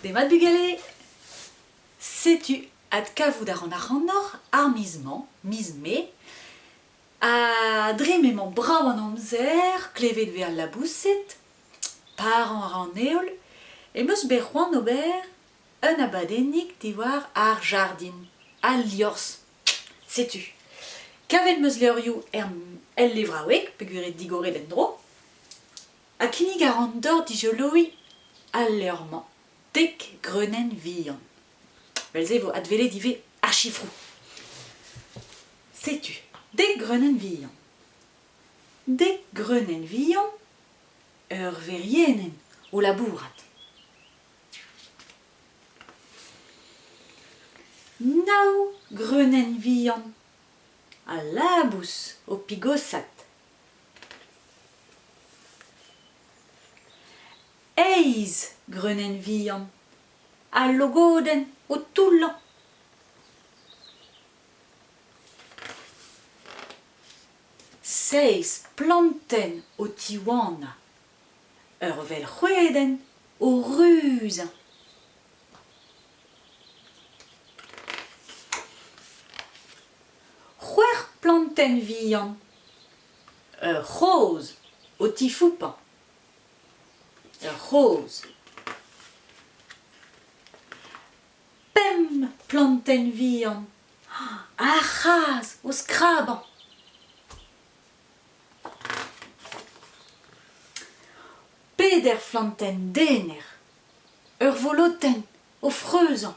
Demat bugale! Setu adkavout a ran ac'hanoc'h ar miz-mañ, miz Mae, ha dre m'emañ brav an amzer, klevet 'vez al laboused, parañ a ra an heol, em eus bet c'hoant ober un abadennig diwar ar jardin, al liorzh. Setu, kavet 'm eus levrioù el levraoueg peogwir eo digoret en-dro, ha kinnig a ran deoc'h dijoloiñ al levr-mañ, Dek greunenn vihan. Evel-se e vo adwelet ivez ar sifroù. Setu, dek greunenn vihan. Dek greunenn vihan, ur verienenn o labourat. Nav greunenn vihan, al labous o pigosat. Eizh greunenn vihan, al logodenn o toullañ. Seizh plantenn o tiwanañ. Ur velc'hwedenn o ruzañ. C'hwec'h plantenn vihan. Ur c'hroz o tifoupañ. Ur c'hroz. Pemp plantenn vihan. Ar c'hazh o skrabañ. Peder flantenn dener, ur volotenn o freuzañ.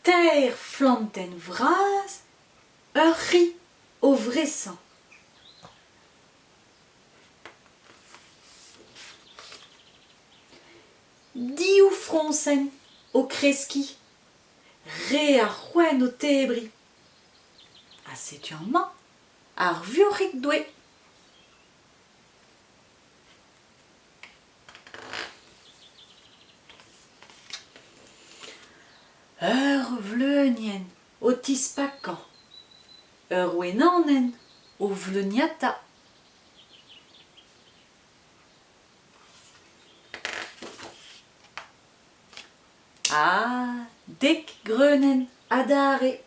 Teir flantenn vras, ur c'hi o vresañ. Div froñsenn o kreskiñ, re a c'hwenn o tebriñ. Ha setu amañ ar vuoc'hig Doue. Ur vleunienn o tispakañ, ur wenanenn o vleuniata. Ah, dek greunenn adarre !